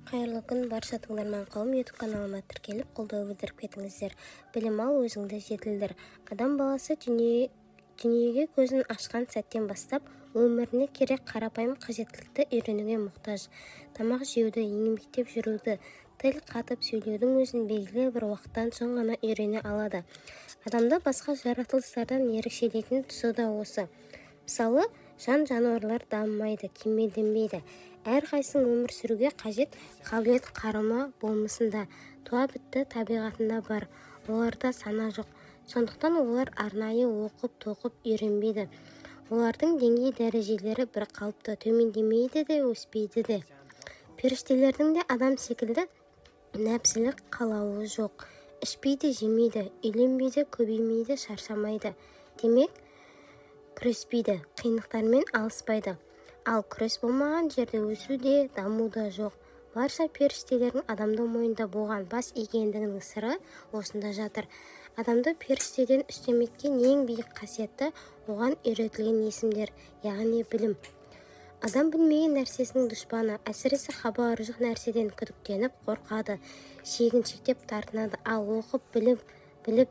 Қайырлы күн, барша тыңдарман қауым! YouTube каналыма тіркеліп, қолдау білдіріп кетіңіздер. Білім ал, өзіңді жетілдір. Адам баласы дүниеге көзін ашқан сәттен бастап өміріне керек қарапайым қажеттілікті үйренуге мұқтаж. Тамақ жеуді, еңбектеп жүруді, тіл қатып сөйлеудің өзін белгілі бір уақыттан соң ғана үйрене алады. Адамды басқа жаратылыстардан ерекшелейтін тұсы да осы. Мысалы, жан-жануарлар дамымайды, кемелденбейді. Әрқайсысының өмір сүруге қажет қабілет-қарымы болмысында, туа бітті табиғатында бар. Оларда сана жоқ. Сондықтан олар арнайы оқып-тоқып үйренбейді. Олардың деңгей-дәрежелері бір қалыпты, төмендемейді де, өспейді де. Періштелердің де адам секілді нәпсілік қалауы жоқ. Ішпейді, жемейді, үйленбейді, көбеймейді, шаршамайды. Демек, күреспейді, қиындықтармен алыспайды. Ал күрес болмаған жерде өсу де, даму да жоқ. Барша періштелердің адамды мойындап, оған бас игендігінің сыры осында жатыр. Адамды періштеден үстем еткен ең биік қасиеті – оған үйретілген есімдер, яғни білім. Адам білмеген нәрсесінің дұшпаны. Әсіресе хабары жоқ нәрседен күдіктеніп, қорқады, шегіншектеп тартынады. Ал оқып, біліп,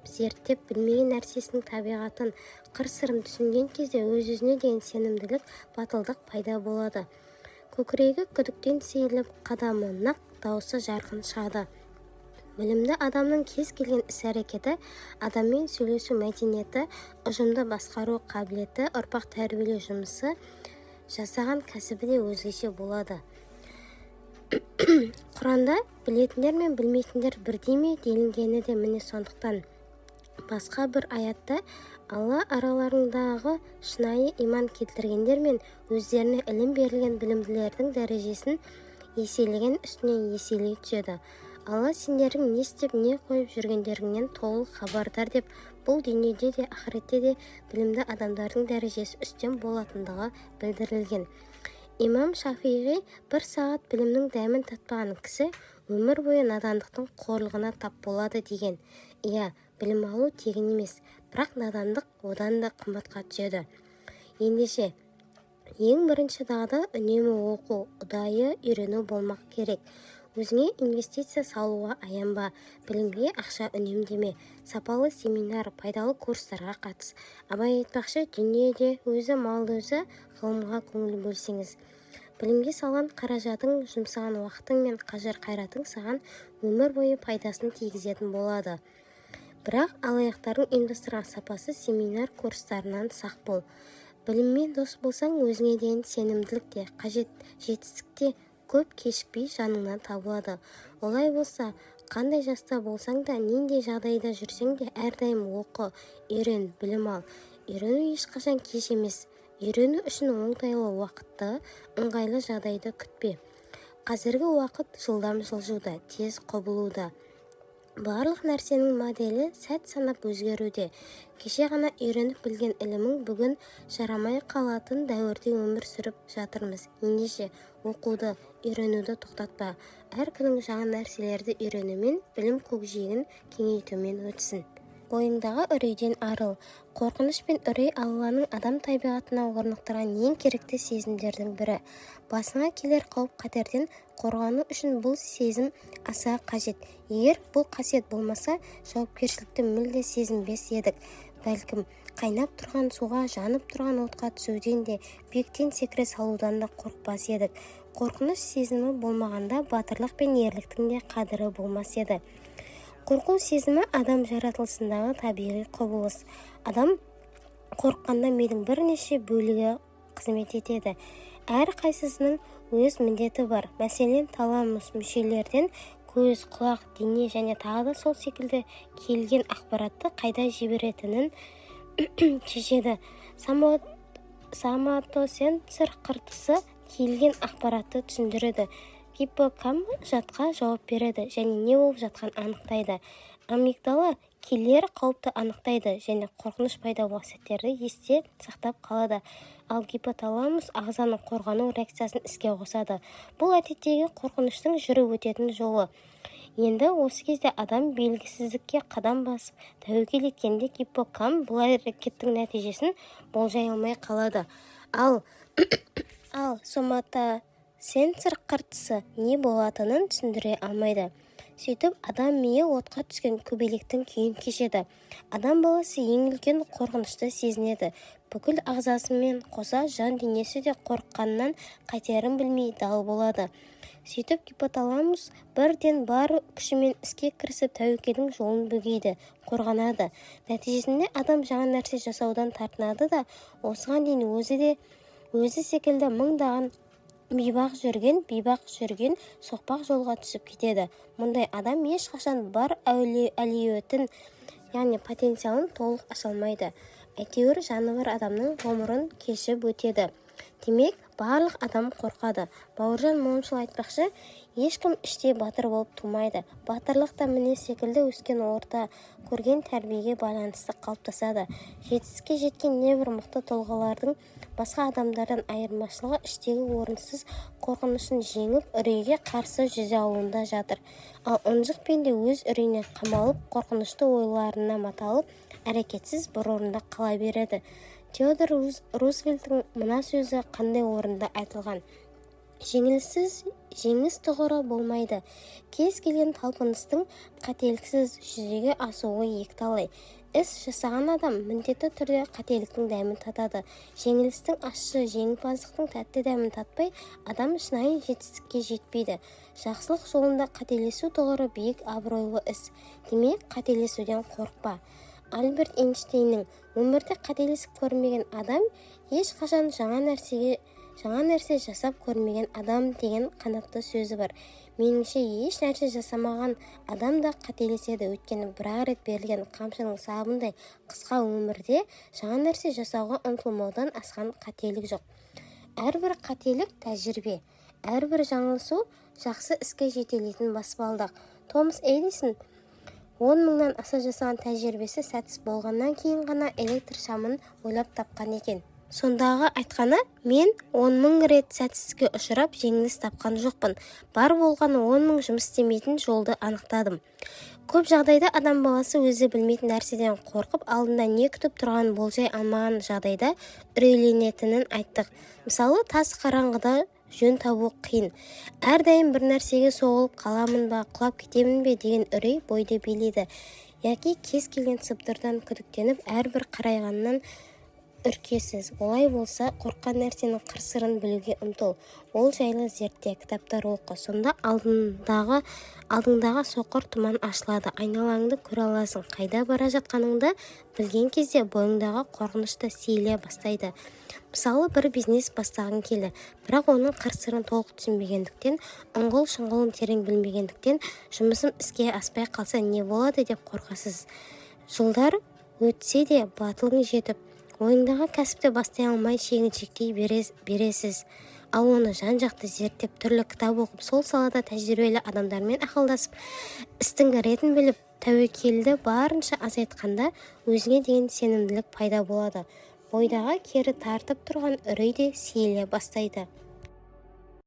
зерттеп, білмеген нәрсесінің табиғатын, қыр-сырын түсінген кезде өз-өзіне деген сенімділік, батылдық пайда болады. Көкірегі күдіктен сейіліп, қадамы нық, даусы жарқын шығады. Білімді адамның кез келген іс-әрекеті, адаммен сөйлесу мәдениеті, ұжымды басқару қабілеті, ұрпақ тәрбиелеу жұмысы, жасаған кәсібі де өзгеше болады. Құранда «Білетіндер мен білмейтіндер бірдей ме?» делінгені де міне сондықтан. Басқа бір аятта Алла араларыңдағы шынайы иман келтіргендер мен өздеріне ілім берілген білімділердің дәрежесін еселеген үстіне еселей түседі. Алла сендердің не істеп, не қойып жүргендеріңнен толық хабардар деп, бұл дүниеде де, ақыретте де білімді адамдардың дәрежесі үстем болатындығы білдірілген. Имам Шафиғи: «Бір сағат білімнің дәмін татпаған кісі өмір бойы надандықтың қорлығына тап болады», – деген. Иә, білім алу тегін емес, бірақ надандық одан да қымбатқа түседі. Ендеше, ең бірінші дағды үнемі оқу, ұдайы үйрену болмақ керек. Өзіңе инвестиция салуға аянба, білімге ақша үнемдеме. Сапалы семинар, пайдалы курстарға қатыс. Абай айтпақшы, дүние де өзі, мал да өзі, ғылымға көңіл бөлсеңіз. Білімге салған қаражатың, жұмсаған уақытың мен қажыр-қайратың саған өмір бойы пайдасын тигізетін болады. Бірақ алаяқтардың ұйымдастырған сапасыз семинар, курстарынан сақ бол. Біліммен дос болсаң, өзіңе деген сенімділік те, қажет жетістік те көп кешікпей жаныңнан табылады. Олай болса, қандай жаста болсаң да, нендей жағдайда жүрсең де, әрдайым оқы, үйрен, білім ал. Үйрену ешқашан кеш емес. Үйрену үшін оңтайлы уақытты, ыңғайлы жағдайды күтпе. Қазіргі уақыт жылдам жылжуда, тез құбылуда. Барлық нәрсенің моделі сәт санап өзгеруде. Кеше ғана үйреніп білген ілімің бүгін жарамай қалатын дәуірде өмір сүріп жатырмыз. Ендеше, оқуды, үйренуді тоқтатпа. Әр күнің жаңа нәрселерді үйренумен, білім көкжиегін кеңейтумен өтсін. Бойыңдағы үрейден арыл. Қорқыныш пен үрей – Алланың адам табиғатына орнықтырған ең керекті сезімдердің бірі. Басыңа келер қауіп-қатерден қорғану үшін бұл сезім аса қажет. Егер бұл қасиет болмаса, жауапкершілікті мүлде сезінбес едік. Бәлкім, қайнап тұрған суға, жанып тұрған отқа түсуден де, биіктен секіре салудан да қорықпас едік. Қорқыныш сезімі болмағанда, батырлық пен ерліктің де қадірі болмас еді. Қорқу сезімі – адам жаратылысындағы табиғи құбылыс. Адам қорыққанда мидың бірнеше бөлігі қызмет етеді. Әрқайсысының өз міндеті бар. Мәселен, таламус мүшелерден көз, құлақ, дене және тағы да сол секілді келген ақпаратты қайда жіберетінін шешеді. Соматосенсор қыртысы келген ақпаратты түсіндіреді. Гиппокамп жадқа жауап береді және не болып жатқанын анықтайды. Амигдала келер қауіпті анықтайды және қорқыныш пайда болған сәттерді есте сақтап қалады. Ал гипоталамус ағзаның қорғану реакциясын іске қосады. Бұл әдеттегі қорқыныштың жүріп өтетін жолы. Енді осы кезде адам белгісіздікке қадам басып, тәуекел еткенде, гиппокамп бұл әрекеттің нәтижесін болжай алмай қалады. Ал соматосенсор Сенсор қыртысы не болатынын түсіндіре алмайды. Сөйтіп, адам миы отқа түскен көбелектің күйін кешеді. Адам баласы ең үлкен қорқынышты сезінеді. Бүкіл ағзасымен қоса жан дүниесі де қорыққаннан қайтерін білмей дал болады. Сөйтіп, гипоталамус бірден бар күшімен іске кірісіп, тәуекелдің жолын бөгейді, қорғанады. Нәтижесінде адам жаңа нәрсе жасаудан тартынады да, осыған дейін өзі де, өзі секілді мыңдаған бейбақ жүрген соқпақ жолға түсіп кетеді. Мұндай адам ешқашан бар әлеуетін, яғни потенциалын толық аша алмайды. Әйтеуір жаны бар адамның ғұмырын кешіп өтеді. Демек, барлық адам қорқады. Бауыржан Момышұлы айтпақшы, ешкім іштей батыр болып тумайды. Батырлық та мінез секілді өскен орта, көрген тәрбиеге байланысты қалыптасады. Жетістікке жеткен небір мықты тұлғалардың басқа адамдардан айырмашылығы іштегі орынсыз қорқынышын жеңіп, үрейге қарсы жүзе алуында жатыр. Ал ынжық пенде өз үрейіне қамалып, қорқынышты ойларына маталып, әрекетсіз бір орында қала береді. Теодор Рузвельттің мына сөзі қандай орынды айтылған: «Жеңіліссіз жеңіс тұғыры болмайды». Кез келген талпыныстың қателіксіз жүзеге асуы екіталай. Іс жасаған адам міндетті түрде қателіктің дәмін татады. Жеңілістің ащы, жеңімпаздықтың тәтті дәмін татпай, адам шынайы жетістікке жетпейді. Жақсылық жолында қателесу тұғыры биік, абыройлы іс. Демек, қателесуден қорықпа. Альберт Эйнштейннің: «Өмірде қателесіп көрмеген адам ешқашан жаңа нәрсе жасап көрмеген адам», – деген қанатты сөзі бар. Меніңше, еш нәрсе жасамаған адам да қателеседі. Өйткені бір-ақ рет берілген қамшының сабындай қысқа өмірде жаңа нәрсе жасауға ұмтылмаудан асқан қателік жоқ. Әрбір қателік – тәжірибе, әрбір жаңылысу – жақсы іске жетелейтін баспалдақ. Томас Эдисон 10 мыңнан аса жасаған тәжірибесі сәтсіз болғаннан кейін ғана электр шамын ойлап тапқан екен. Сондағы айтқаны: «Мен 10 000 рет сәтсіздікке ұшырап, жеңіліс тапқан жоқпын. Бар болғаны 10 000 жұмыс істемейтін жолды анықтадым». Көп жағдайда адам баласы өзі білмейтін нәрседен қорқып, алдында не күтіп тұрғанын болжай алмаған жағдайда үрейленетінін айттық. Мысалы, тас қараңғыда жөн табу қиын. Әрдайым бір нәрсеге соғылып қаламын ба, құлап кетемін бе деген үрей бойды билейді. Яки кез келген сыбдырдан күдіктеніп, әрбір қарайғаннан үркесіз. Олай болса, қорыққан нәрсенің қыр-сырын білуге ұмтыл. Ол жайлы зертте, кітаптар оқы. Сонда алдыңдағы соқыр тұман ашылады, айналаңды көре аласың. Қайда бара жатқаныңды білген кезде бойыңдағы қорқыныш та сейіле бастайды. Мысалы, бір бизнес бастағың келді, бірақ оның қыр-сырын толық түсінбегендіктен, ұңғыл-шұңғылын терең білмегендіктен, жұмысым іске аспай қалса не болады деп қорқасыз. Жылдар өтсе де батылың жетіп, ойыңдағы кәсіпті бастай алмай шегіншектей бересіз. Ал оны жан-жақты зерттеп, түрлі кітап оқып, сол салада тәжірибелі адамдармен ақылдасып, істің ретін біліп, тәуекелді барынша азайтқанда өзіңе деген сенімділік пайда болады. Бойдағы кері тартып тұрған үрей де сейіле бастайды.